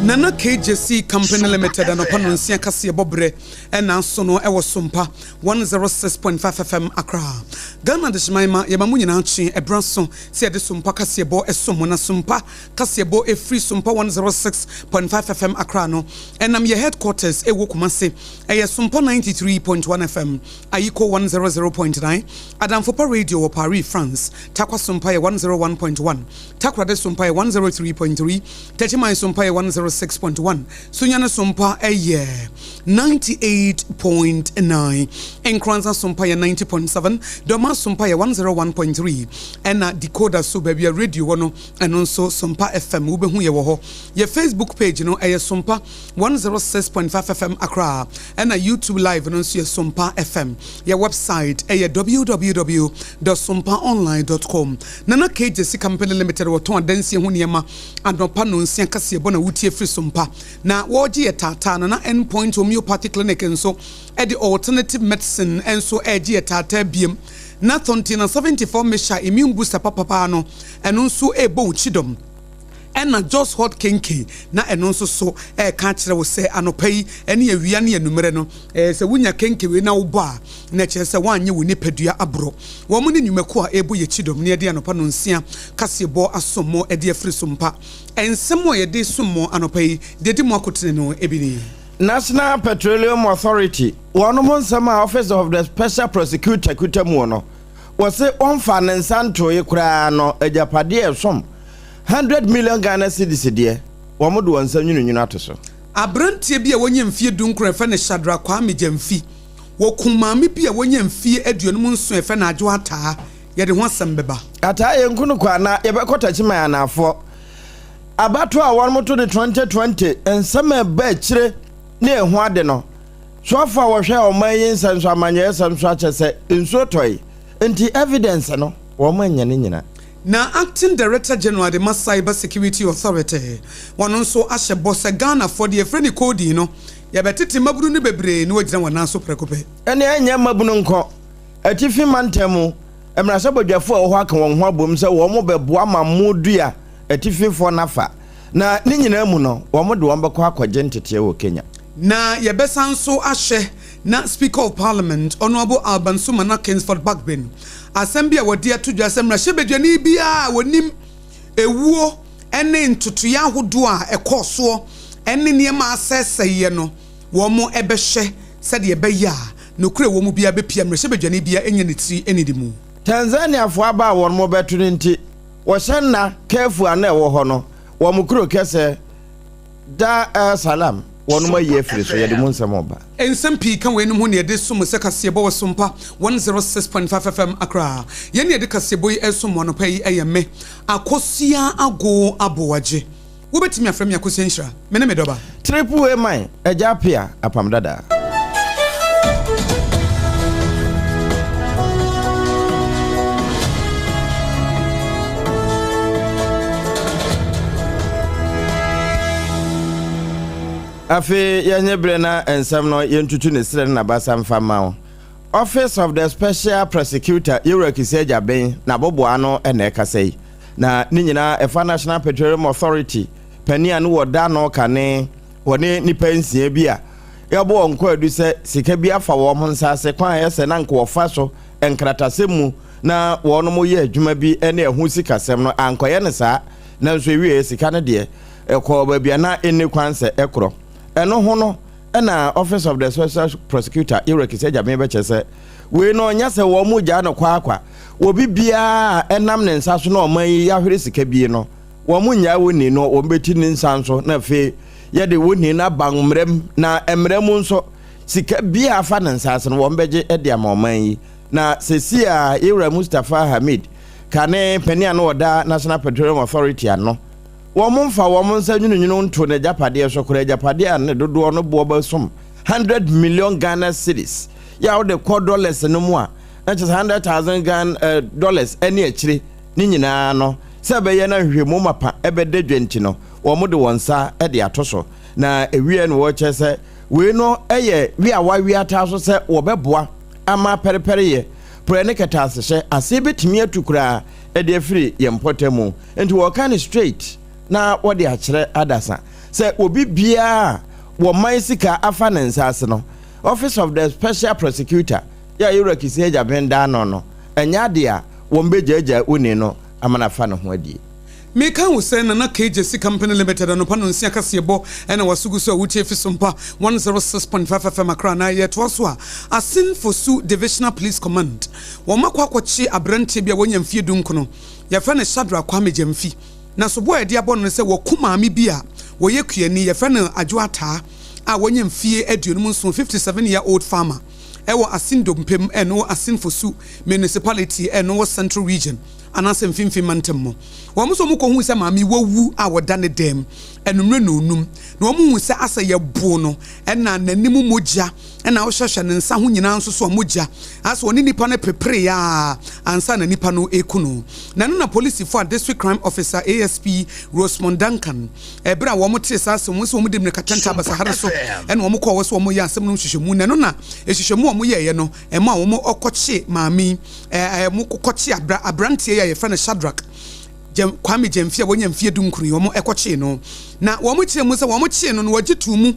Nana KJC Company Limited anɔpa nonsia kaseɛ bɔ berɛ ɛna aso no ɛwɔ Sompa 106.5 FM Accra. Ghana Adehyeman ma yɛma mo nyinaa kye ɛberɛ aso sɛ yɛde Sompa kaseɛbɔ ɛsom mo na Sompa kaseɛbɔ ɛfiri Sompa 106.5 FM Accra no ɛnam yɛ headquarters ɛwɔ Kumasi ɛyɛ Sompa 93.1 FM Ayiko 100.9 Adamfopa Radio wɔ Paris France Tarkwa Sompa yɛ 101.1 Takoradi Sompa yɛ 103.3, Techiman Sompa yɛ 106.1, Sunyani Sompa yɛ 98.9, Nkoranza Sompa yɛ 90.7, Dormaa Sompa yɛ 101.3, ɛna Decoder so baabi a radio wɔ no, ɛno nso Sompa FM wobɛhu yɛ wɔ hɔ. Yɛ Facebook page no ɛyɛ Sompa 106.5 FM Accra, ɛna YouTube live no nso yɛ Sompa FM. Yɛ website ɛyɛ www dot sompaonline dot com. Nana K Gyasi Company Limited wɔtɔn adansie ho nneɛma anɔpa nnɔnsia kaseɛbɔ na wotie firi Sompa. Na wɔregye yɛ taataa no na End Point Homeopathy Clinic nso de alternative medicine nso regye yɛ taataa biem. Na Thontina 74 Mixture immune booster papapaa no ɛno nso rebɔ wo kyidɔm. Ɛna Jos Hot Kenken na ɛno nso so reka akyerɛ wo sɛ anɔpa yi ne awia ne anwummerɛ no, sɛ wonya kenke wei na wobɔ a, na ɛkyerɛ sɛ woanyɛ wo nipadua aborɔ. Wɔn ne nnwumakuo a ɛrebɔ yɛn kyidɔm na yɛde anɔpa nnɔnsia kaseɛbɔ asom mo de afiri so mpa. Nsɛm a yɛde som mo anɔpa yi, deɛ ɛdi mu akotene no bi nie. National Petroleum Authority, wɔnom nsɛm a Office of the Special Prosecutor kuta muo no, wɔse wɔmfaa ne nsa ntoe koraa no agyapadeɛ a ɛsom Hundred million Ghana cedis deɛ, wɔn de wɔn nsa nwununwunu ato so. Aberanteɛ bi a wanya mfeɛ dunkron a yɛfrɛ no Shadrack Kwame Gyamfi, wɔkum maame bi a wanya mfeɛ 57 a yɛfrɛ no Adwo Ataa. Yɛde ho asɛm bɛba. Ataa yɛnku no kwa na yɛbɛkɔ Takyiman Anaafoɔ. Abatoɔ a wɔn to no 2020 nsɛm a ɛba akyire ne ɛho ade no, soafoɔ a wɔhwɛ ɔman yi nsɛm so amanyɔyɛsɛm so akyɛ sɛ nsuo tɔe nti evidence no wɔn annya ne nyina. Na Acting Director General de ma Cyber Security Authority, wɔno nso ahyɛ bɔ sɛ Ghanafoɔ deɛ yɛfrɛ no coding no, yɛbɛtete mmabunu no bebree na wɔagyina wɔn nan so prɛko pɛ. Ɛnneɛ ɛnyɛ mmabunu nko. Atifi mantam mu mmarahyɛbadwafo a ɛwɔ hɔ aka wɔn ho abom sɛ wɔbɛboa ma mmoodua atififoɔ no afa, na ne nyinaa mu no, wɔde wɔn bɛkɔ akɔgye nteteɛ wɔ Kenya. Na yɛbɛsan nso ahwɛ na Speaker of Parliament, Honourable Alban Sumana Kingsford Bagbin, asɛm bi a wɔde ato dwa sɛ mmarahyɛbadwani biara a wɔnim ewuo ne ntotoeɛ ahodoɔ a ɛkɔɔ soɔ ne nneɛma a asɛesɛeɛ no, wɔbɛhwɛ sɛdeɛ ɛbɛyɛ a nokorɛ wɔ mu biara bɛpue a mmarahyɛbadwani biara anya ne tiri nnidi mu. Tanzaniafoɔ aba a wɔn bɛto no nti, wɔhyɛ nna curfew a na ɛwɔ hɔ no, wɔn kuro kɛsɛ Dar es Salaam wɔnom ayi afiri so, yɛde mu nsɛm reba. Nsɛm pii ka weinom ho na yɛde som sɛ kaseɛbɔ wɔ Sompa 106.5 FM Accra. Yɛn a yɛde kaseɛbɔ yi resom mo anɔpa yi yɛ me, Akosua Ago Aboagye. Wobɛtumi afrɛ me Akosua Nhyira. Me ne me dɔba. Triple A man, Agya Appiah, Apam Dada. Afei yɛnyɛ berɛ na nsɛm no yɛntutu ne serɛ ne n'abasa mfa mma wo. Office of the Special Prosecutor Yɛwura Kissi Agyabeng n'aboboa ano na ɛkasa yi. Na ne nyinaa ɛfa National Petroleum Authority panin a ne wɔda ano kane wɔne nnipa nsia bi a yɛabɔ wɔn kwaadu sɛ sika bi afa wɔn nsa ase kwan a ɛyɛ sɛ na anka wɔfa so nkratasɛm mu na wɔnom yɛ adwuma bi ne ɛho sikasɛm no ankɔyɛ no saa nanso ɛwieɛ sika no deɛ ɛkɔɔ baabi a na ɛnni kwan sɛ ɛkorɔ. Ɛno ho no na Office of the Special Prosecutor Yewura Kissi Agyabeng bɛkyerɛ sɛ wei no ɔnyɛ sɛ wɔn gyaa no kwaakwa wɔ bibiara a ɛnam ne nsa so na ɔman yi yɛahwere sika bie no wɔn nnyaa wɔn ni no wɔn bɛti ne nsa nso na afei yɛde wɔn ni no aba mmara mu na mmara mu nso sika biara afa ne nsa ase no wɔn bɛgye de ama ɔman yi na sɛsi a Yewura Mustapha Hamid kane panin a na ɔda National Petroleum Authority ano wɔn mfa wɔn nsa nwununwunu nto n'agyapadeɛ so koraa agyapadeɛ a ne dodoɔ no boɔ bɛsom 100 million Ghana cedis yɛ a wode kɔ dollars no mu a na kyerɛ sɛ 100,000 Ghana eh, dollars ɛne akyire Ne nyinaa no, sɛ ɛbɛyɛ na nhwehwɛmu mapa bɛda dwa nti no, wɔde wɔn nsa de ato so. Na ɛwieɛ no wɔkyerɛ sɛ wei no yɛ we a wɔawe ataa so sɛ wɔbɛboa ama pɛrepɛreyɛ, porɔeɛ ne kɛtɛasehyɛ aseɛ bɛtumi atu koraa de afiri yɛn mpɔtam mu. Nti wɔreka no straight na wɔde akyerɛ adasa. sɛ obi biara a wɔman sika afa ne nsa ase no, Office of the Special Prosecutor yɛ a Yɛwura Kissi Agyabeng da ano no, ɛnyɛ adeɛ a wɔbɛgyaagyaa onii no ama no afa ne ho adie. Meka wo sɛ Nana K Gyasi Company Limited anɔpa nonsia kaseɛbɔ na waso gu so a wotie fi Sompa 106.5 FM Accra na yɛtoa so a Asin Fosu Divisional Police Command wɔn akɔ akɔkye abranteɛ bi a wanya mfie dunkono yɛfrɛ no Shadrack Kwame Gyamfi na soboɔ a yɛde abɔ no ne sɛ waku maame bi a wɔyɛ kuani yɛfrɛ no Adwo Ataa a wanya mfie 57, 57 year old farmer ɛwɔ Asin Dompem ɛno wɔ Asin Fosu Municipality ɛno wɔ Central Region anaasɛ Mfimfini Mantam mu. Wɔn nso wɔkɔhuu sɛ maame yi wawu a ɔda ne dan mu anwummerɛ nnɔnnum, na wɔhuu sɛ asɛ yɛboo no na n'anim mogya na wohwɛhwɛ ne nsa ho nyinaa nso so a mogya asɛ ɔne nipa no peperee a ansa na nipa no reku no. Na ɛno na polisifo a District Crime Officer ASP Rosemond Duncan ɛberɛ a wɔn tee saa asɛm wɔn sɛ wɔn de mmirika tɛntɛ aba Sahara so ɛna wɔn kɔɔ hɔ sɛ wɔn yɛ asɛm no nhwehwɛmu na ɛno na nhwehwɛmu a wɔn yɛeɛ no ɛma wɔn ɔkɔkye maame yi ɛɛ wɔkɔkye abra aberanteɛ yi a yɛfrɛ no Shadrack Gyam Kwame Gyamfi a wanya mfeɛ dunkron yi wɔn ɛkɔkyee no na wɔn kyerɛ mu sɛ wɔn kyee no no wɔgye too mu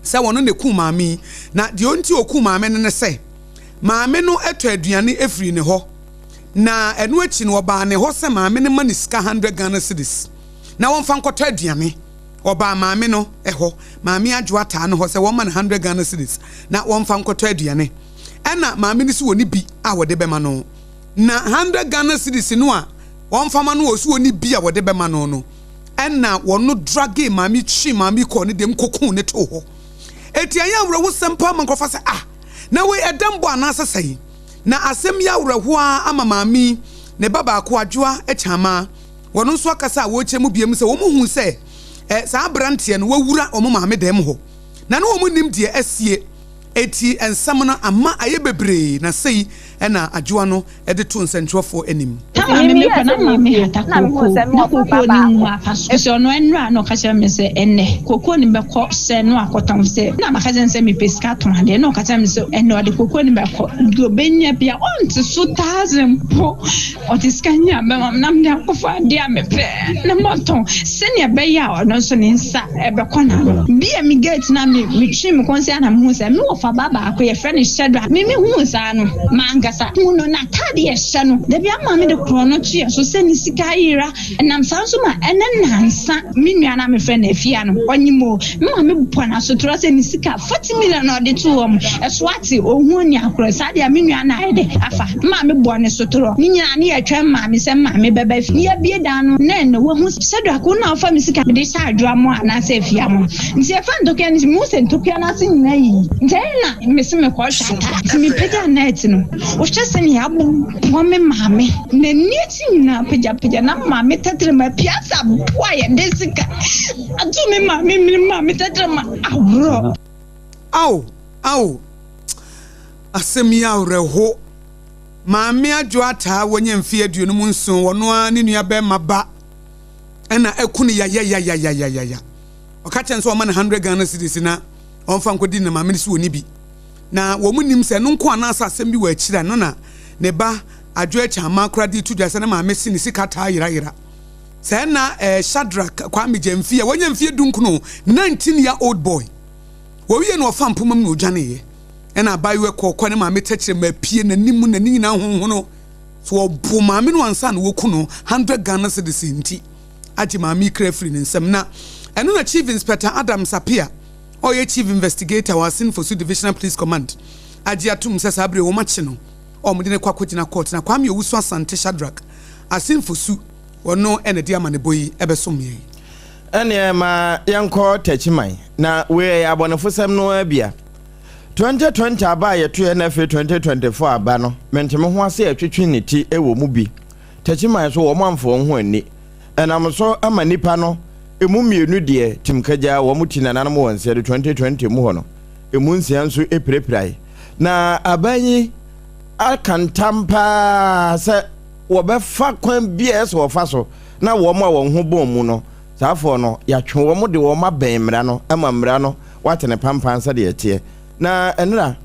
sɛ wɔn na ɛkuu maame yi na deɛ ɔnti ɔkuu maame no ne sɛ maame no ɛtɔ aduane ɛfiri ne hɔ na ɛno akyi no ɔbaa ne hɔ sɛ maame no ma ne sika 100 Ghana cedis na wɔmfa nkɔtɔ aduane ɔbaa maame no ɛhɔ maame adwo ataa no hɔ sɛ wɔma no 100 Ghana cedis na wɔmfa nkɔtɔ aduane ɛna maame no si wɔni bi a wɔde bɛma no na 100 Ghana cedis no a wɔmfa ma no wɔ so wɔni bi a wɔde bɛma no no ɛna wɔno drage maame twi maame kɔɔ ne dɛm kokun ne too hɔ eti ɛyɛ awerɛhosɛm paa ma nkurɔfoɔ sɛ ah na wei ɛdɛm bɔ anaasɛ sɛn na asɛm yi awerɛhoɔ a ama maame ne ba baako Adwoa Kyama wɔn nso akasa a wɔrekyerɛ mu biem sɛ wɔn hu sɛ ɛ saa aberanteɛ no wawura wɔn maame dɛm hɔ na ne wɔn nim deɛ asie eti nsɛm no ama ayɛ bebree na sei ɛna Adwoa no de to nsɛntwerɛfoɔ anim. Na maame me kɔ na maame hata kookoo na kookoo no ngu apa so nti ɔno ɛnora na ɔka kyerɛ me sɛ ɛnɛ kookoo no bɛkɔ sɛ no akɔtɔn sɛ na maka kyerɛ no sɛ mepɛ sika tɔn adeɛ na ɔka kyerɛ me sɛ ɛnɛ ɔde kookoo no bɛkɔ deɛ ɔbɛnya bia ɔnte so thousand mpo ɔde sika nya bɛma me na mede akɔfa adeɛ a mepɛ na matɔn sɛnea ɛbɛyɛ a ɔno nso ne nsa ɛbɛkɔ n'ano. Bia me gate na me metwe me kɔn sɛ na mehu sɛ me wɔfa ba baako yɛfrɛ no Shadrack me mehu saa no mankasa hu no n'ataade ɛhyɛ no dabi ama me de korɔ no to yɛ so sɛ ne sika ayera ɛnam saa nso ma ɛnɛ nansa me nua na mefrɛ no Afia no ɔnyim o me maame bɔ no asotorɔ sɛ ne sika 40 million na ɔde to hɔ mu ɛso ate ohu ni akorɔ saa deɛ me nua na ayɛ dɛ afa me maame bɔ ne sotorɔ ne nyinaa ne yɛtwɛn maame sɛ maame bɛba fie ne yɛabie dan no na ɛnɛ wahu Shadrack wo na wofa me sika mede hyɛ adwoa mu anaasɛ afia mu nti yɛfa ntokua no mehu sɛ ntokua no ase nyinaa yiyi nti ɛyɛ na mese mekɔhwɛ ata nti mepagya net no wohwɛ sɛnea aboa me maame n'ani akyi nyinaa pagyapagya na maame tɛtrɛma pia sɛ aboa yɛde sika ato me maame mene maame tɛtrɛma aworɔ. Ao ao asɛm yi awerɛho. Maame Adwo Ataa wanya mfe 57, ɔno ara ne nua bɛrima ba ɛna aku no yayayayayaya. Ɔka kyerɛ no sɛ ɔma no 100 Ghana cedis na ɔmfa nkɔdi na maame no so ɔni bi. Na wɔn nim sɛ ɛno nko anaasɛ asɛm bi wɔ akyiri a no na ne ba Adwo Akyama koraa de to dwa sɛ ne maame se ne sika taa yerayera. Sɛ na eh, Shadrack Kwame Gyamfi a wanya mfe 19, 19 year old boy. Wɔwie no ɔfa mpoma mu na ɔdwaneeɛ. Ɛna abaayewa kɔɔ kɔ ne maame tɛkyerɛma apue n'anim n'ani nyinaa honhono. So ɔbo maame no ansa na wɔku no 100 Ghana cedis nti agye maame yi kra afiri ne nsam. Na ɛno na Chief Inspector Adams Appiah a ɔyɛ Chief Investigator wɔ Asin Fosu Divisional Police Command agye atom sɛ saa bere wɔn akye no a wɔde no kɔ akɔgyina court. Na Kwame Owusu Asante Shadrack Asin Fosu ɔno na ɛde amanebɔ yi ɛbɛsom yɛn. Ɛneɛ ma yɛnkɔ Takyiman na wei ɛyɛ abɔnefosɛm no ara bia. 2020 aba a yɛtoeɛ na afei 2024 aba no, mente me ho ase ɛtwetwe ne ti wɔ mu bi. Takyiman so wɔn amfa wɔn ho anni. Ɛnam so ama nnipa no emu mmienu deɛ tim kagyaa wɔn ti nananom wɔ nseɛ do 2020 mu hɔ no, emu nsia nso pirapirae. Na aban yi aka ntam paa sɛ wɔbɛfa kwan bi a ɛsɛ wɔfa so na wɔn a wɔn ho bɔn mu no, saa afoɔ no, yɛatwe wɔn de wɔn abɛn mmara no ama mmara no wate ne pampan sɛdeɛ ɛteɛ. Na ɛnora,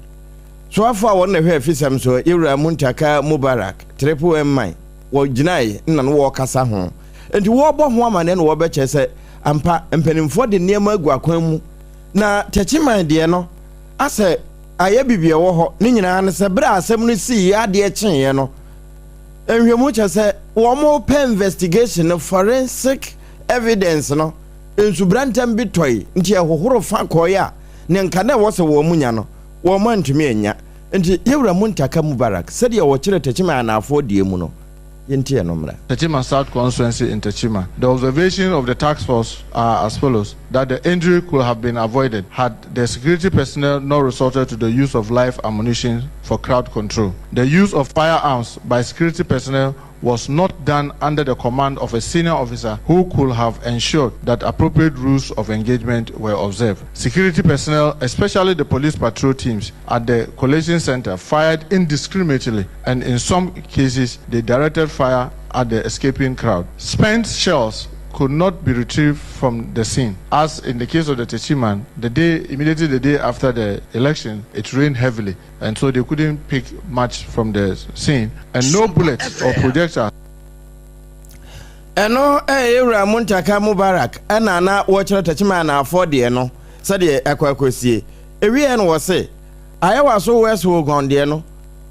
soafoɔ a wɔn na ɛhwɛ afisɛm so, Yɛwura Muntaka Mubarak, Triple M man, wɔgyinae na no wɔrekasa ho. Enti wɔrebɔ ho amaneɛ na wɔrebɛkyerɛ sɛ Ampa, mpanimfoɔ de nneɛma agu akwan mu, na Techiman deɛ no, asɛ ayɛ biribi ɛwɔ hɔ. Ne nyinaa ne sɛ, berɛ a asɛm no siiɛ adeɛ kyeeɛ no, nhwɛmu kyerɛ sɛ wɔrepɛ investigation no, forensic evidence no, nsubrantam bi tɔe, nti ɛhohoro fa kɔe a, ne nka na ɛwɔ sɛ wɔn nya no, wɔn antumi annya. Nti, Yɛwura Muntaka Mubarak, sɛdeɛ wɔkyerɛ Techiman Anaafoɔ deɛ mu no, yɛntie no mmra. Techiman South constituency in Techiman. The observations of the task force are as follows: that the injury could have been avoided had the security personnel not resorted to the use of live ammunition for crowd control. The use of firearms by security personnel was not done under the command of a senior officer who could have ensured that appropriate rules of engagement were observed. Security personnel, especially the police patrol teams at the collation center, fired indiscriminately and in some cases they directed fire at the escaping crowd. Spent shells could not be retrieved from the scene. As in the case of the Techiman, the day immediately the day after the election, it rained heavily, and so they couldn't pick much from the scene, and no bullets or projectile. Ɛno ɛyɛ Wura Muntaka Mubarak ɛna na wɔkyerɛ Techiman Anaafoɔ deɛ no sɛdeɛ ɛkɔ akɔsie. Ewieɛ no wɔse Ayawaso West Wuogon deɛ no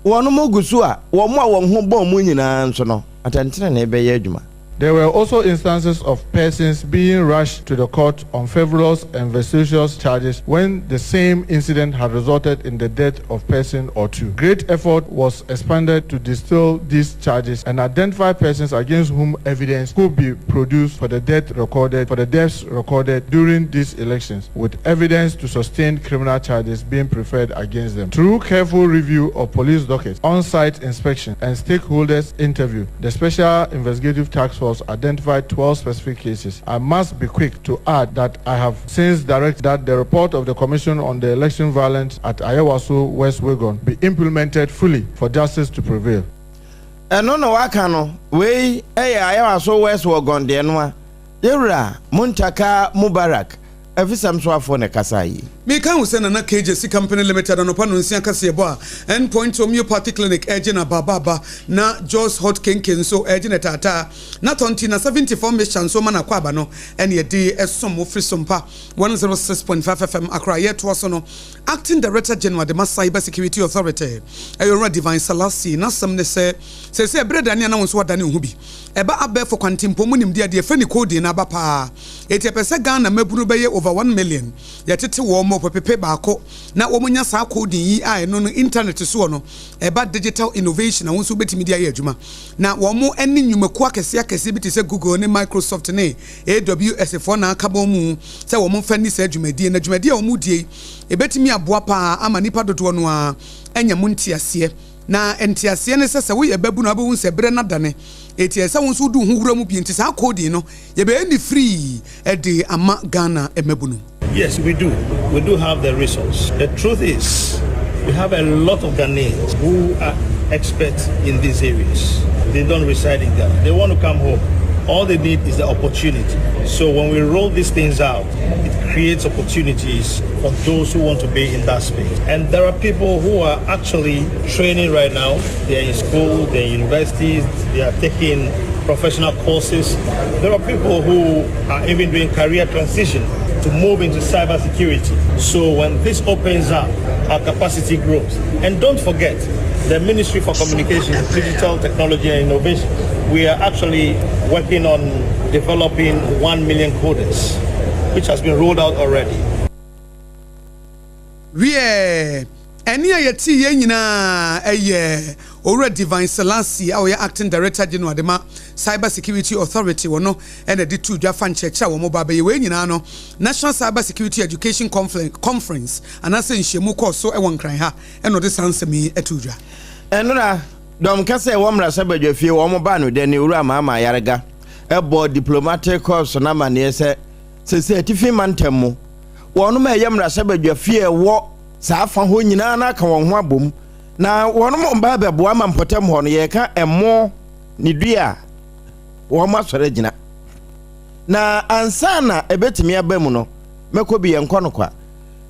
wɔn mo gu so a wɔn a wɔn ho bɔn mu nyinaa nso no atɛntenenee bɛyɛ adwuma. There were also instances of persons being rushed to the court on frivolous and vexatious charges when the same incident had resulted in the death of person or two. Great effort was expanded to distill these charges and identify persons against whom evidence could be produced for the death recorded for the deaths recorded during these elections, with evidence to sustain criminal charges being preferred against them. Through careful review of police dockets, on-site inspection, and stakeholders interview, the Special Investigative Task Force identified 12 specific cases. I must be quick to add that I have since directed that the report of the Commission on the Election Violence at Ayawaso West Wuogon be implemented fully for justice to prevail. Ɛno na waka no, wei ɛyɛ Ayawaso West Wuogon deɛ no a yɛwura Muntaka Mubarak afisɛm soafoɔ ne kasa yi. Meka wo sɛ Nana KJC Company Limited anɔpa no nsia kaseɛbɔ a Endpoint Homeopathy Clinic ɛgye na babaaba na Jos Hot Kenke nso ɛgye ne taataa na tɔnti na 74 mixture nso ma nakɔ aba no ɛne ɛde ɛsom wo firi Sompa 106.5 FM Accra. Yɛtoa so no, Acting Director General de ma Cyber Security Authority ɛyɛ Owura Divine Salasi. N'asɛm ne sɛ sɛ ɛberɛ dane a na wo nso wadane wo ho bi ɛba abɛɛfo kwantempɔn mu nimdeɛ deɛ ɛfɛ ne coding no aba paa, ɛti ɛpɛ sɛ Ghana mabunu bɛyɛ over 1 million yɛtete wɔn mo pɛpɛpɛ baako na wɔn nya saa coding yi a ɛno no internet soɔ no ɛba digital innovation a wɔn nso bɛtumi de ayɛ adwuma, na wɔn ne nnwumakuo akɛseɛ akɛseɛ bi te sɛ Google ne Microsoft ne AWS foɔ na aka wɔn mu sɛ wɔn mfa ni saa dwumadie, na dwumadie a wɔn die yi ebɛtumi aboa paa ama nipa dodoɔ no a anya mu nteaseɛ. Na nteaseɛ ne sɛ woyɛ bɛbu na wobɛhu sɛ berɛ no adane, ɛti ɛsɛ wo nso wode wo ho wura mu bi, nti saa coding no yɛbɛyɛ ne free ɛde ama Ghana mmabu no. Yes, we do. We do have the resource. The truth is, we have a lot of Ghanaians who are experts in these areas. They don't reside in Ghana. They want to come home. All they need is the opportunity. So when we roll these things out, it creates opportunities for those who want to be in that space. And there are people who are actually training right now. They're in school, they're in universities, they are taking professional courses. There are people who are even doing career transition to move into cybersecurity. So when this opens up, our capacity grows. And don't forget, the Ministry for Communication, Digital Technology and Innovation, we are actually working on developing 1 million coders, which has been rolled out already. Wiɛ, ɛne a yɛte yɛn nyinaa ɛyɛ Owura Divine Selassie a ɔyɛ Acting Director General de ma Cyber Security Authority wɔ no ɛna de tu dwa fa nkyerɛkyerɛ a wɔn ba abɛyɛ wei nyinaa no. National Cyber Security Education Conference anaasɛ nhyiamu kɔɔ so ɛwɔ Nkran ha ɛna ɔde saa nsɛm yi ɛto dwa. Ɛnora dɔm kɛsɛ ɛwɔ mmarahyɛbadwa fie wɔn ba no dɛ ne Owura Maama Ayarega ɛbɔ diplomatic corps n'amanneɛ sɛ sɛsɛ atifi mantam mu wɔnom a ɛyɛ mmarahyɛbadwa fie ɛwɔ saa fa hɔ nyinaa no aka wɔn ho abom na wɔnom mba bɛboa ma mpɔtam hɔ no yɛka ɛmo ne dua a wɔn asɔre agyina na ansa na ɛbɛtumi aba mu no mɛkɔ bi yɛnkɔ no kwa.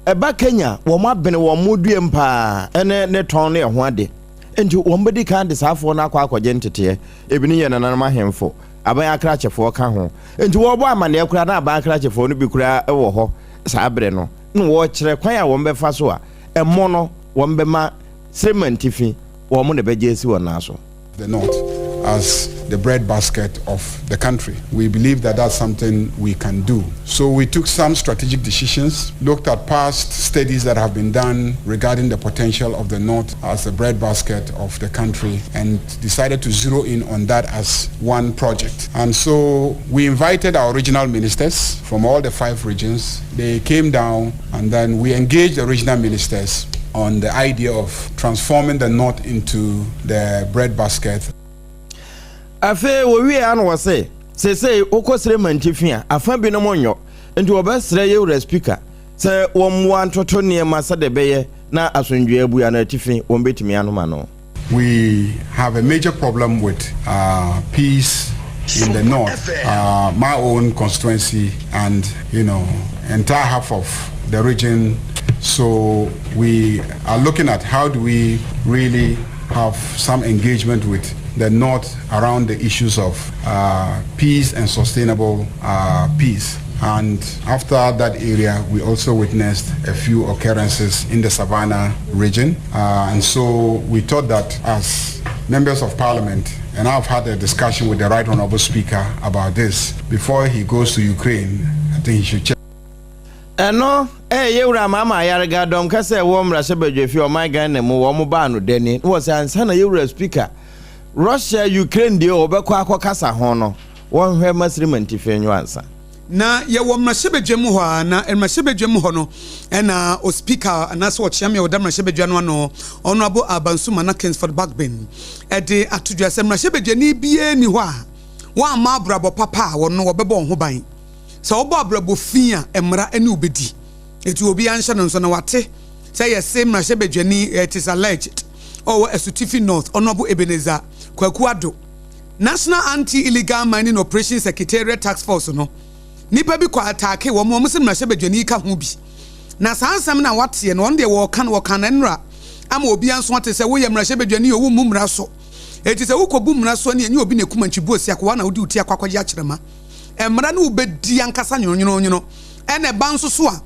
Ɛba Kenya wɔn abene wɔn mo dua mu paa ɛne ne tɔn ne ɛho ade, nti wɔn bɛdi kan de saafoɔ no akɔ akɔgye nteteɛ. Ebi ne yɛ nananom ahemfo. aban akrakyefoɔ ka ho. Enti wɔrebɔ amanneɛ koraa na aban akrakyefoɔ no bi koraa wɔ hɔ saa berɛ no, na wɔrekyerɛ kwan a wɔbɛfa so a ɛmo no wɔbɛma Sremantifi wɔn na ɛbɛgye asi wɔn nan so. The North as the breadbasket of the country. We believe that that's something we can do. So we took some strategic decisions, looked at past studies that have been done regarding the potential of the North as the breadbasket of the country and decided to zero in on that as one project. And so we invited our regional ministers from all the five regions. They came down and then we engaged the regional ministers on the idea of transforming the North into the breadbasket. Afei wɔwiee a na wɔse, Seesei wokɔ srɛ mantifi a, afa binom nyɔ, nti wɔbɛsrɛ yɛwura Speaker sɛ wɔmmoa ntoto nneɛma sɛdeɛ ɛbɛyɛ na asomdwoeɛ abue anaa atifi wɔbɛtumi anom ano. We have a major problem with peace in the north, my own constituency and you know entire half of the region so we are looking at how do we really have some engagement with the north around the issues of peace and sustainable peace. And after that area, we also witnessed a few occurrences in the Savannah region. And so we thought that as members of parliament, and I've had a discussion with the Right Honorable Speaker about this, before he goes to Ukraine, I think he should check. Ɛno ɛyɛ Yɛwura Mahama Ayariga dɔm kɛsɛ ɛwɔ mmarahyɛbadwafie ɔman Ghana mu wɔn baa no dani na wɔsɛ ansa na Yɛwura Speaker Russia Ukraine deɛ ɔbɛkɔ akɔkasa ho no wɔnhwɛ Masiri Mantifi nwo ansa. Na yɛwɔ mmarahyɛbadwam hɔ a, na mmarahyɛbadwam hɔ no na Ospeaker anaasɛ Ɔkyeame a ɔda mmarahyɛbadwa no ano, Honourable Alban Sumana Kingsford Bagbin de ato dwa sɛ mmarahyɛbadwani biara nni hɔ a wamma abrabɔ papa a wɔno wɔbɛbɔ wɔn ho ban. Sɛ wobɔ abrabɔ fi a, mmara ne wo bɛdi. Enti obiara nhyɛ no nso na wate sɛ yɛse mmarahyɛbadwani, it is alleged, ɔwɔ Asutifi North, Honourable Ebenezer Kwaku Addo, National Anti-Illegal Mining Operations Secretariat Task Force no nnipa bi kɔ ataake wɔn, wɔn se mmarahyɛbadwani yi ka ho bi. Na saa nsɛm no a wɔateɛ no, wɔn deɛ wɔreka no, wɔka no nnora ama obiara nso ate sɛ woyɛ mmarahyɛbadwani o, wommu mmara so. Enti sɛ wokɔbu mmara so a, ɛne ɛnyɛ obi na ɛkum antwi bu osi akoa na wode wo ti akɔ akɔgye akyerɛma. Mmara no wobɛdi ankasa nwononwono. Ɛna ɛba nso so a,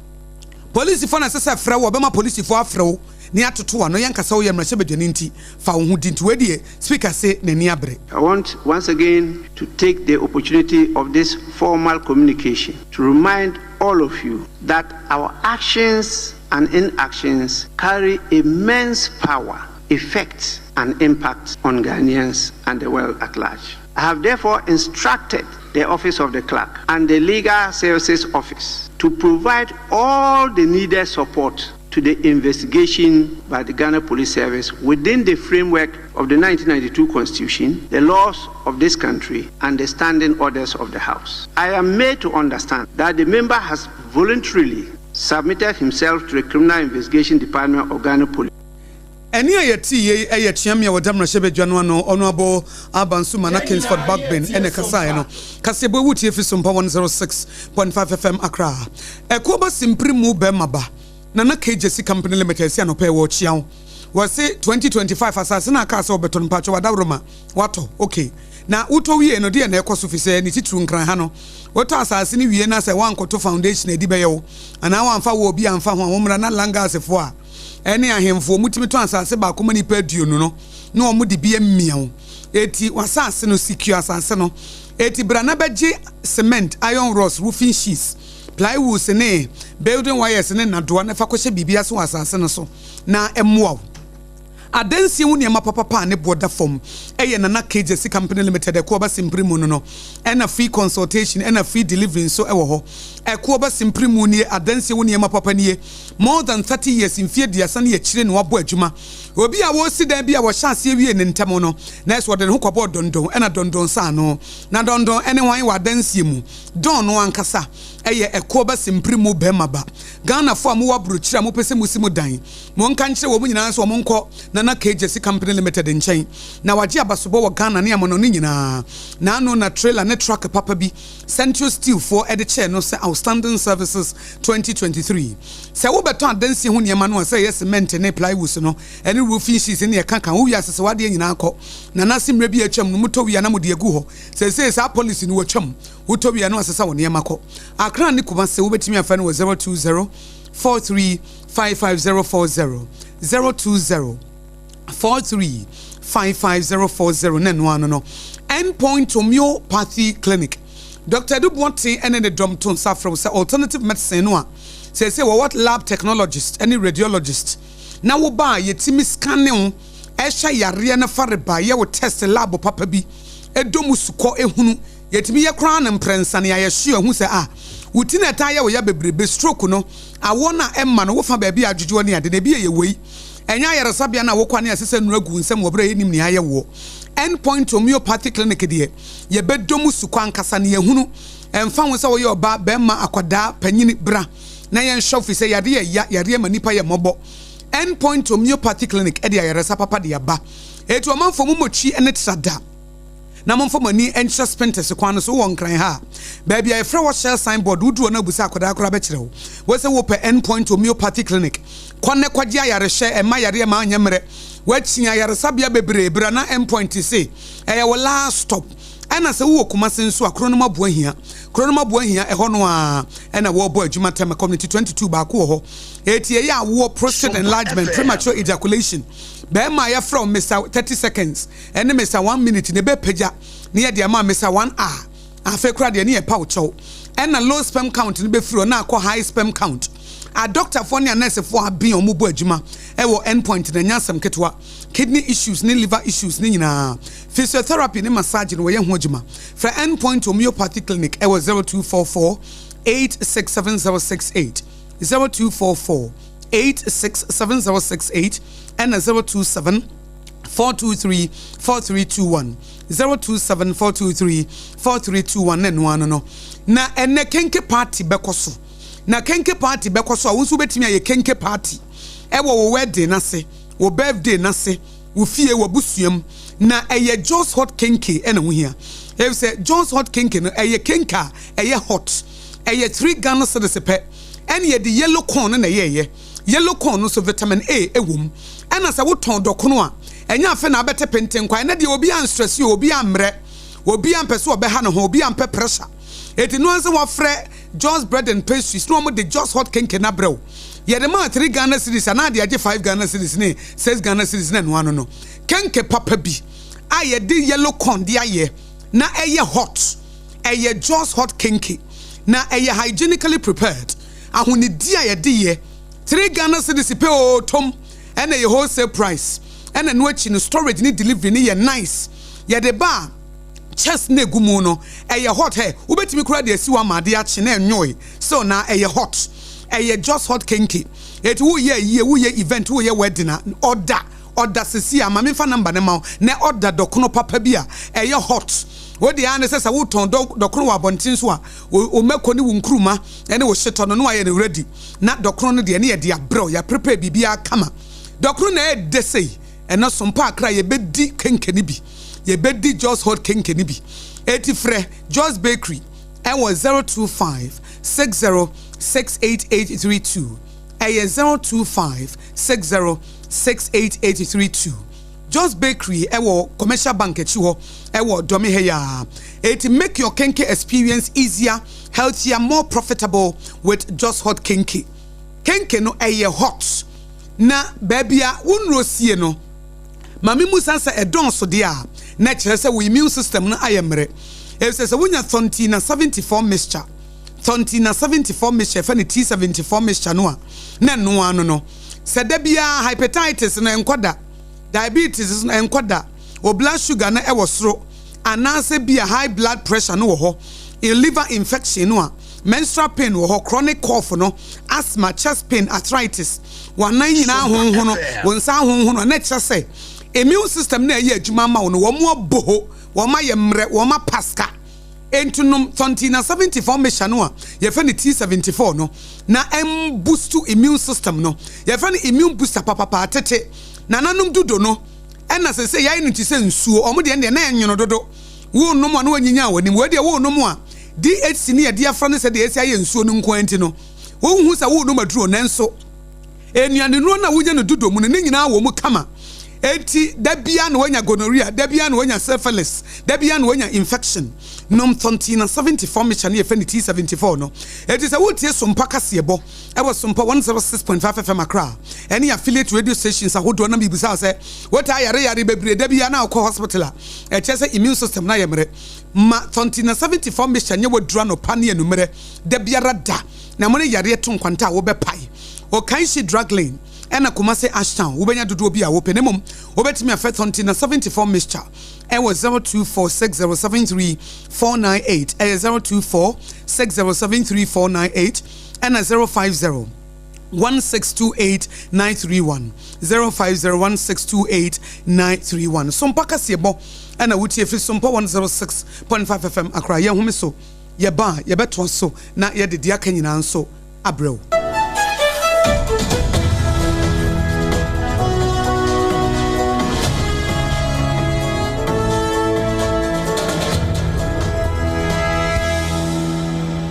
polisifoɔ na ɛsɛ sɛ frɛ wo, wɔbɛma polisifoɔ afrɛ wo ne atoto w'ano, yɛnka sɛ woyɛ mmarahyɛbadwani nti fa wo ho di. Nti wei deɛ Speaker se n'ani abere. I want once again to take the opportunity of this formal communication to remind all of you that our actions and inactions carry immense power, effect and impact on Ghanaians and the world at large. I have therefore instructed the Office of the Clerk and the Legal Services Office to provide all the needed support to the investigation by the Ghana Police Service within the framework of the 1992 Constitution, the laws of this country, and the standing orders of the House. I am made to understand that the member has voluntarily submitted himself to the Criminal Investigation Department of Ghana Police. Ɛnne a yɛtee yei yɛ Kyeame a ɔda mmarahyɛbadwa no ano, Honourable Alban Sumana Kingsford Bagbin na ɛkasaeɛ no. Kaseɛbɔ yi wotie firi Sompa 106.5 FM Accra. Ɛkoɔ ba simpiri mu bɛrima ba, Nana K Gyasi Company Limited si anɔpa yi wɔrekyea wo. Wɔse 2025 asase no a kaa sɛ wɔbɛtɔ no mpakyɛw adaworoma watɔ ok. Na wotɔ wiee no deɛ na ɛkɔ so fisɛ ne titiriw Nkran ha no wotɔ asase no wie na sɛ woankɔto foundation a ɛdi bɛyɛ wo anaa woamfa wall bi amfa ho a wommra na Langasfoɔ a ɛne ahemfo wɔtumi tɔn asase baako ma nnipa aduonu no na wɔn de bi amia wo eti w'asase no secure asase no eti bra na bɛgye cement iron rods roofing sheets plywoods ne building wires ne nnadoa na fa kɔhyɛ biribi ase wɔ asase no so na ɛmmoa wo. Adansie ho nneɛma papapa a ne boɔ da fam yɛ Nana Kegyesi Company Limited Ɛkoɔba Simpiri mu no no ɛna free consultation ɛna free delivery nso wɔ hɔ. Ɛkoɔba Simpiri mu nie adansie ho nneɛma papa nie. More than 30 years mfeɛ aduasa ne akyire na wabɔ adwuma. Obi a wɔresi dan bi a wɔhyɛ aseɛ wie ne ntɛm no na ɛsɛ ɔde ne ho kɔbɔɔ dɔndɔn ɛna dɔndɔn saa no. Na dɔndɔn ɛne hwan wɔ adansie mu? Dɔn no ankasa ɛyɛ Ɛkoɔba Simpiri mu bɛɛma ba. Ghanafoɔ a mowɔ abrokyire a mopɛ sɛ mosi mo dan, Monka nkyerɛ wɔn nyinaa sɛ wɔnkɔ na. Nana K Gyasi Company Limited nkyɛn na wagye abasobɔ wɔ Ghana ne amanɔne nyinaa. N'ano na trailer ne truck papa bi Centio Steel foɔ de kyɛɛ no sɛ Outstanding Services 2023. Sɛ wobɛtɔ adansie ho nneɛma no a, sɛ ɛyɛ cement ne plywoods no ne roofing sheets ne ɛka ka ho, wowie a sese w'adeɛ nyinaa kɔ. Nana se mmerɛ bi a atwam no motɔ wie a na mode agu hɔ. Seesei saa policy no watwam. Wotɔ wie a na wasesa wo nneɛma kɔ. Accra ne Kumasi wobɛtumi afrɛ no wɔ 020 43 55040, 020 43 55040 na ɛno ano no End Point Homeopathy Clinic. Dr. Adu Boateng ne ne dɔm to nsa frɛ wo sɛ alternative medicine no a seesei wɔwɔ lab technologist ne radiologist na woba a yɛtumi scanne wo ɛhwɛ yareɛ no fareba yɛ wo test lab papa bi ɛdɔ mu sukɔ ehunu Yɛtumi yɛ koraa no mprɛnsa na yɛayɛ sure ahu sɛ ah, wo ti na ɛtaa yɛ wo ya bebrebe, stroke no, awɔ no a ɛmma no, wofa baabi a adwodwoɔ ne ade no, ebi yɛ wei. Ɛnyɛ ayaresabea no a wokɔ a na yɛasesa nnuro agu wo nsam wɔ berɛ a yɛnnim nea ayɛ woɔ. End Point Homeopathy Clinic deɛ, yɛbɛdɔ mu sukɔ ankasa na yɛahunu. Ɛmfa ho sɛ woyɛ ɔbaa, barima, akwadaa, panyini, bra na yɛnhwɛ wo firi sɛ yareɛ yɛ ya, yareɛ ma nnipa yɛ mmɔbɔ. End Point Homeopathy Clinic de ayaresa papa de aba. Enti ɔmanfoɔ mommɔ twi ne trada. Na momfa mo ani nkyerɛ Spintex kwan no so wɔ Nkran ha a, baabi a yɛfrɛ hɔ Shell sign board, wodu hɔ na wobisa akwadaa koraa bɛkyerɛ wo. Wose wopɛ End Point Homeopathy Clinic, kɔ na kɔgye ayarehwɛ, ɛmma yareɛ mma anyɛ mmerɛ. Woakyin ayaresabea bebree, bra na End Point se ɛyɛ wo last stop. Ɛna sɛ wowɔ Kumasi nso a, Kronom Aboahia, Kronom Aboahia, ɛhɔ no ara ɛna wɔrebɔ adwuma, Tema Community 22 baako wɔ hɔ. Eti ɛyɛ awoɔ, prostate enlargement, premature ejaculation, bɛrima a yɛfrɛ wo Mister 30 seconds, ɛne me sa one minute na ɛbɛpagya na yɛde ama me sa one hour afei koraa deɛ ne yɛ paw kyɛw ɛna low sperm count no bɛfiri hɔ na akɔ high sperm count adɔktafoɔ ne anɛɛsefoɔ aben a wɔbɔ adwuma ɛwɔ end point na ɛnyɛ asɛm ketewa kidney issues ne liver issues ne nyinaa physiotherapy ne massage no wɔyɛ ho adwuma frɛ end point homeopathy clinic ɛwɔ 0244 867068 0244 867068 ɛna 027 423 4321 027 423 4321 na ɛno ano no na ɛnɛ kenke party bɛkɔ so na kenke party bɛkɔ so a wo nso wobɛtumi ayɛ kenke party ɛwɔ wo wedding n'ase wo birthday n'ase wo fie w'abusuam na ɛyɛ Joe's hot kenke ɛna ho hia efisɛ Joe's hot kenke no ɛyɛ kenke a ɛyɛ hot ɛyɛ 3 Ghana cedis pɛ ɛna yɛde yellow corn no na ɛyɛɛyɛ Yellow corn no nso vitamin A wɔ mu. Ɛna sɛ wotɔn dɔkono a, ɛnyɛ afe na abɛte pentenkwa. Ɛnɛ deɛ obiara nstrɛse o, obiara mmrɛ, obiara mpɛ sɛ ɔbɛha ne ho, obiara mpɛ pressure. Enti noa sɛ wɔafrɛ Jos Bread and Pastries na wɔde Jos Hot Kenke no abrɛ wo. Yɛde maa three Ghana cedis anaa deɛ agye five Ghana cedis ne six Ghana cedis na ɛno ano no. Kenke papa bi a yɛde yellow corn de ayɛ na ɛyɛ hot. Ɛyɛ Jos Hot Kenke na ɛyɛ hygienically prepared. Ahonidi a yɛde yɛ three Ghana cedis pɛ oo tom ɛna ɛyɛ wholesale price ɛna ɛno akyi no storage ne delivery no yɛ nice yɛde ba a chest na egu mu no ɛyɛ hot hɛ wobɛtumi koraa de asi hɔ ama ade akye na ɛnwoe still na ɛyɛ hot ɛyɛ just hot kenke eti woyɛ ayie woyɛ event woyɛ wedding a ɔda ɔda sisi a ma memfa number no ma wo na ɔda dɔkono papa bi a ɛyɛ hot wo deɛ ara ne sɛ sɛ wotɔn dɔkono wɔ abɔnten so a Wo mako ne wo nkruma ne wo hyetɔ no na wayɛ no ready na dɔkono no deɛ ne yɛde abrɛ wo, yɛaprepare biribiara kama. Dɔkono na ɛyɛ dɛ sei, ɛno so mpo akra yɛbɛdi kenke no bi, yɛbɛdi Jos Hot kenke no bi. Eti frɛ Jos Bakery ɛwɔ 025 60 68832, ɛyɛ 025 60 68832. Jos Bakery ɛwɔ Commercial Bank akyi hɔ ɛwɔ Dɔme ha yi ara. Eti make your kenke experience easier, healthier, more profitable with Jos Hot Kenke. Kenke no ɛyɛ hot na baabi a wo nnuro sie no, ma me musa sɛ ɛdɔɔso deɛ a, na ɛkyerɛ sɛ wo immune system no ayɛ mmerɛ. Efisɛ sɛ wonya Thontina 74 mixture, Thontina 74 mixture, yɛfrɛ no T74 mixture no a, na ɛno ara no no. Sɛ da biara hypetitis no ɛnkɔ da, diabetes no ɛnkɔ da, wo blood sugar no ɛwɔ soro, anaasɛ bi a high blood pressure no wɔ hɔ, liver infection no a, menstrual pain wɔ hɔ, chronic cough no, asthma, chest pain, arthritis, w'anan nyinaa ahonhono, wo nsa ahonhono a, na ɛkyerɛ sɛ immune system no a ɛyɛ adwuma ama wo no, wɔn abɔ ho, wɔn ayɛ mmerɛ, wɔn apaska. Enti nom Thontina 74 mixture no a yɛfrɛ no T74 no na ɛmbustu immune system no. Yɛfrɛ no immune booster papapa. Tete Nananom dudo no ɛna sese yɛayɛ no te sɛ nsuo. Wɔn deɛ deɛ na ɛnwono dodo. Wonom a na wɔanyinyan w'anim. Wei deɛ wonom a DHC ne yɛde afra no sɛdeɛ ɛsi ayɛ nsuo no nko ara nti no, wonhu sɛ worenom aduro nanso nnuanennuro no a wonya no dudo mu no ne nyinaa wɔ mu kama. Enti da biara na woanya gonorrhea, da biara na woanya syphilis, da biara na woanya infection. Nom Thontina 74 mixture no yɛfrɛ no T74 no. Enti sɛ woretie Sompa kaseɛbɔ wɔ Sompa 106.5 FM Accra ɛne affiliate radio stations ahodoɔ na mebisa wo sɛ wotaa yare yare bebree da biara na wokɔ hospital a, ɛkyerɛ sɛ immune system no ayɛ mmerɛ. Ma Thontina 74 mixture nyɛ w'aduru anɔpa ne anwummerɛ da biara da na mo ne yareɛ to nkwanta a wobɛpae. Okaishie Drug Lane ɛna Kumasi Ashtown wobɛnya dodoɔ bi a wopɛ na mmom wobɛtumi afrɛ Thontina 74 mixture ɛwɔ 0246073498 ɛyɛ 0246073498 ɛna 050 1628931 0501628931 Sompa kaseɛbɔ ɛna wotie firi Sompa 106.5 FM Accra yɛn home so yɛba a yɛbɛtoa so na yɛde deɛ aka nyinaa nso abrɛ wo.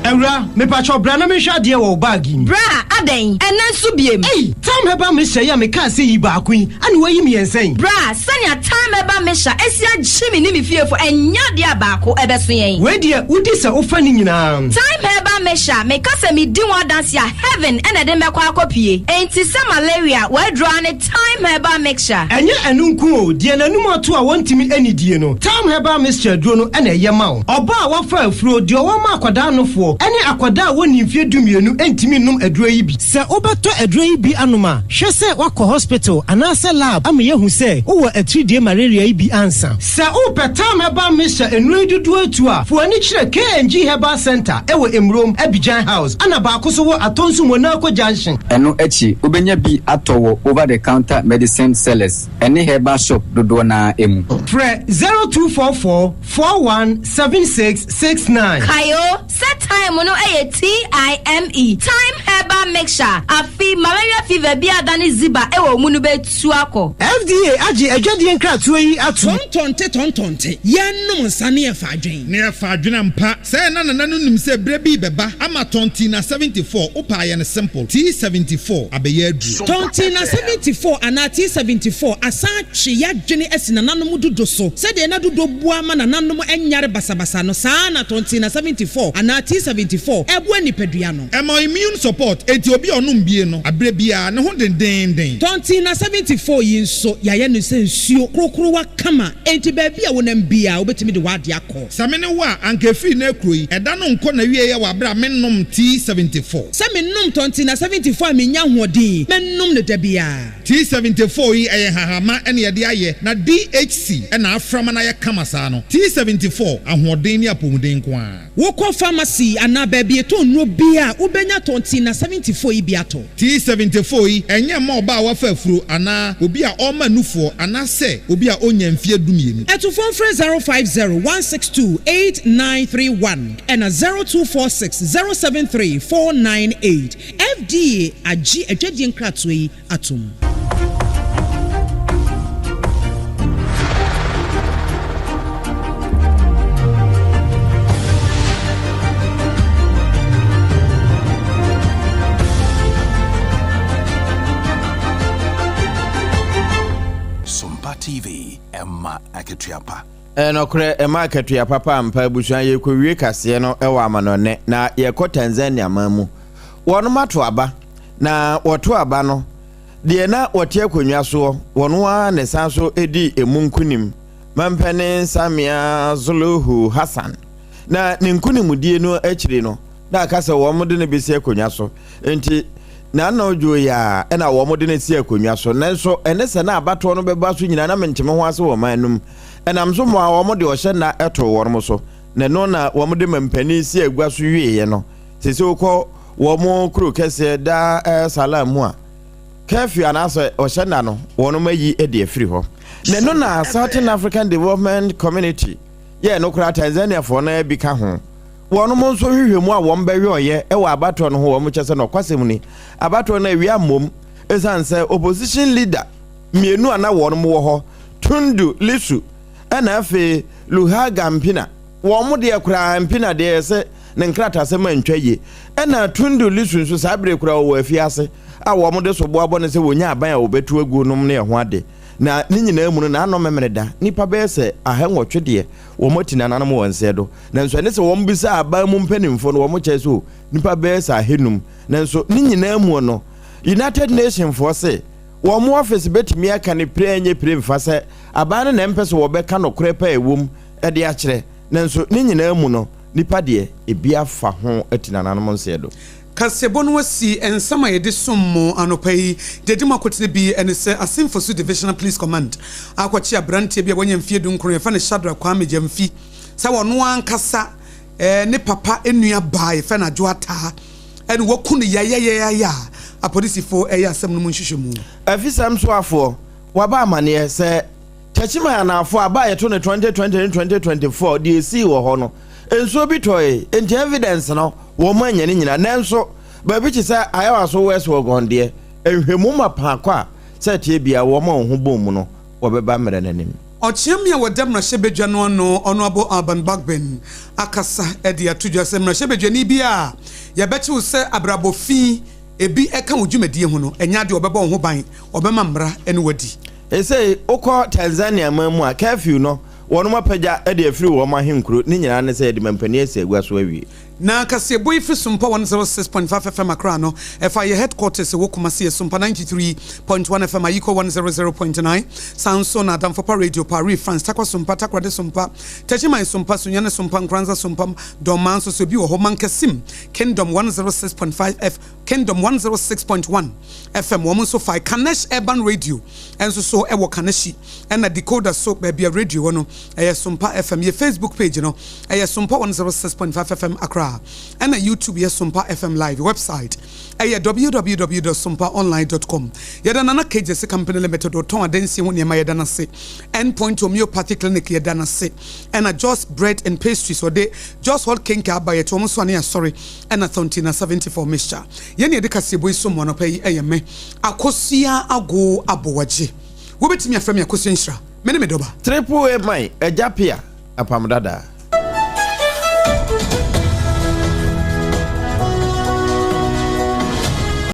Awura, mepakyɛw bra na menhwɛ adeɛ wɔ wo bag yi mu. Bra, adɛn? Ɛnnɛ nso biem? Ei! Tam Herbal Mixture yi a mekaa sɛ yi baako yi, ɛna woayi mmiɛnsa yi? Bra, sɛnea Tam Herbal Mixture asi agye me ne me fiefo, ɛnyɛ adeɛ a baako ɛbɛso yɛn. Wei deɛ, wodi sɛ wofa ne nyinaa. Thyme Herbal Mixture, meka sɛ medi ho adanse a, heaven na ɛde mɛkɔ akɔpue. Enti sɛ malaria, w'aduro ara ne Thyme Herbal Mixture. Ɛnyɛ ɛno nko o, deɛ n'anum ato a wɔntumi nnidie no, Thyme Herbal Mixture aduro no na ɛyɛ ma wo. Ɔbaa a wafa afuro, deɛ ɔwɔ ma akwadaa nofoɔ, ne akwadaa a wɔnnii mfeɛ dumienu ntumi nnom aduro yi bi. Sɛ wobɛtɔ aduro yi bi anom a, hwɛ sɛ woakɔ hospital anaasɛ lab ama yɛahu sɛ wowɔ atiridie malaria yi bi ansa. Sɛ wopɛ Thyme Herbal Mixture nnuro yi dodoɔ atu a, fa w'ani kyerɛ KNG Herbal Centre wɔ Emurom, Abidjan House, ɛna baako nso wɔ Atonsu Monaco Junction. Ɛno akyi, wobɛnya bi atɔ wɔ over the counter medicine sellers ne herbal shop dodoɔ no ara mu. Frɛ 0244 41 76 69. Kae o, sɛ thyme no yɛ TIME, Thyme Herbal Mixture, afe malaria fever bi a adane ziba wɔ wo mu no bɛtu akɔ. FDA agye adwadie nkratoɔ yi atom. Tɔntɔnte tɔntɔnte, yɛnnom nsa ne yɛfa adwen. Ne yɛfa adwen ampa. Sɛɛ na Nana no nim sɛ berɛ bi rebɛba ama Tɔntina 74, wopɛ a yɛ no simple, T74 abɛyɛ aduro. Tɔntina 74 anaa T74 asan atwe y'adwene asi nananom dudo so. Sɛdeɛ na dudo boa ma nananom nyare basabasa no, saa ara na Tɔntina 74 anaa T74 boa nipadua no. Ɛma immune support, enti obi a ɔnom bie no, aberɛ biara, ne ho dendeenden. Tɔntina 74 yi nso, yɛayɛ no sɛ nsuo korokorowa kama, enti baabi a wonam biara, wobɛtumi de w'adeɛ akɔ. Sɛ me ne wo a, anka ɛfiri nnɛ rekuro yi, ɛda no nkɔ n'awieɛ wɔ aberɛ a mennom T74. Sɛ menom Tɔntina 74 a mennya ahoɔden, mɛnom no da biara. T74 yi ɛyɛ nhahamma na yɛde ayɛ na DHC na afra ma no ayɛ kama saa no. T74, ahoɔden ne apɔmuden nko ara. Wokɔ pharmacy anaa baabi yɛtɔn nnuro biara a, wobɛnya Tɔntina 74 yi bi atɔ. T74 yi, ɛnyɛ mma ɔbaa a wafa afuro anaa obi a ɔrema nufoɔ anaasɛ obi a ɔnnya mfeɛ dumienu. Atufoɔ mfrɛ 050 162 8931 ɛna 0246 073 498. FDA agye adwadie nkratoɔ yi atom. Sompa TV, ɛma akatua pa. Ɛnokorɛ, ɛma akatua papa ampa abusua yɛrekɔwie kaseɛ no wɔ amanɔnɛ na yɛkɔ Tanzania man mu. Wɔnom ato aba Na wɔto aba no, deɛ na wɔte akonnwa soɔ, wɔn ara na ɛsan so dii emu nkonim, Mampanin Samia Suluhu Hassan. Na ne nkonimdie no akyiri no, na aka sɛ wɔde no bɛsi akonnwa so. Enti, n'ano dwoo yi ara na wɔde no si akonnwa so. Nanso, ɛne sɛ na abatoɔ no bɛba so nyinaa, na mente me ho ase wɔ ɔman no mu. Ɛnam so maa wɔde ɔhyɛ nna too wɔn so, na ɛno na wɔde mampanin si agua so wieeɛ no. Seesei wokɔ wɔn kuro kɛseɛ Dar es Salaam mu a, curfew anaasɛ ɔhyɛ nna no, wɔn ayi de afiri hɔ. Na ɛno na Southern African Development Community yɛɛ no koraa Tanzaniafoɔ no bi ka ho. Wɔn nso nhwehwɛmu a wɔn bɛyɔeɛ wɔ abatoɔ no ho wɔn kyɛ sɛ nɔkwasɛm ni, abatoɔ no awia mmom ɛsiane sɛ opposition leader. Mmienu a na wɔnom wɔ hɔ, Tundu Lissu ɛna afei Luhaga Mpina. Wɔn deɛ koraa Mpina deɛ yɛsɛ ne nkratasɛm antwa yie. Ɛna Tundu Lissu nso saa bere koraa ɔwɔ afiase a wɔn de soboɔ abɔ no sɛ wɔnya aban a wɔbɛtu aguo nom ne ɛho ade. Na ne nyinaa mu no n'ano memene da. Nnipa bɛyɛ sɛ ahanwɔtwe deɛ wɔn ati nananom wɔ nsɛɛ do. Nanso ɛne sɛ wɔn bisaa aban mu mpaninfoɔ no wɔn kyɛɛ sɛ o nnipa bɛyɛ sɛ ahanum. Nanso ne nyinaa mu no United Nation foɔ se wɔn office bɛtumi aka no pire ɛnyɛ pire mfa sɛ aban no na ɛmpɛ sɛ wɔbɛka nokorɛ pa a ɛwom de akyerɛ. Nanso ne nyinaa mu no nnipa deɛ ebi afa ho ati nananom nsɛɛ do. Kaseɛbɔ no asi nsɛm a yɛde som mo anɔpa yi. Deɛ ɛdi mu akotene bi ne sɛ Asin Fosu Divisional Police Command akɔkye aberanteɛ bi a wanya mfeɛ dunkron, yɛfrɛ no Shadrack Kwame Gyamfi, sɛ ɔno ankasa ne papa nua baa yɛfrɛ no Adwo Ataa ɛna waku no yayayayaya a apolisifoɔ ɛyɛ asɛm no mu nhwehwɛmu. Afisɛm soafoɔ, waba amaneɛ sɛ Techiman Anaafoɔ aba a yɛto no 2020 ne 2024 deɛ ɛsii wɔ hɔ no, nsuo bi tɔe, enti evidence no wɔn annya ne nyinaa. Nanso baabi te sɛ Ayawaso West Wuogon deɛ, nhwɛmu mapa akɔ a sɛ ɛteɛ biara wɔn a wɔn ho bɔɔ mu no wɔbɛba mmerɛ no anim. Ɔkyeame a wɔda mmarahyɛbadwa no ano, Honourable Alban Bagbin akasa de ato dwa sɛ mmarahyɛbadwani bi a yɛbɛkye wo sɛ abrabɔ fi ebi ka wo dwumadie ho no, ɛnyɛ adeɛ a ɔbɛbɔ wo ho ban, ɔbɛma mmara ne wo adi. Seesei wokɔ Tanzania man mu a, curfew no, wɔnom apagya de afiri wɔn ahenkuro, ne nyinaa ne sɛ yɛde mampanin asi agua so awie. Na kaseɛbɔ yi firi Sompa 106.5 FM Accra no, ɛfa yɛ headquarters ɛwɔ Kumasi yɛ Sompa 93.1 FM Ayiko 100.9, saa nso na Adamfopa Radio, Paris, France, Tarkwa Sompa, Takoradi Sompa, Techiman Sompa, Sunyani Sompa, Nkoranza Sompa, Dormaa nso so ebi wɔ hɔ, Mankasim, Kingdom 106.5 F, Kingdom 106.1 FM wɔn nso fae, Kanesh Urban Radio nso so wɔ Kaneshie, ɛna Decoder so baabi a radio wɔ no ɛyɛ Sompa FM. Yɛ Facebook page no ɛyɛ Sompa 106.5 FM Accra, ɛna YouTube yɛ Sompa FM Live. Website ɛyɛ www dot sompaonline dot com. Yɛda Nana Kegyesi Company Limited ɔtɔn adansie ho nneɛma yɛda no ase. End Point Homeopathy Clinic yɛda no ase. Ɛna Jos Bread and Pastries ɔde Jos Hot Kenke aba yɛte wɔn so ane asɔre ɛna Thontina 74 Mixture. Yɛn na yɛde kaseɛbɔ yi som mo anɔpa yi ɛyɛ me Akosua Ago Aboagye. Wobɛtumi afrɛ me Akosua Nhyira. Me ne me dɔba. Triple A man, Agya Pia, Apam Dadaa.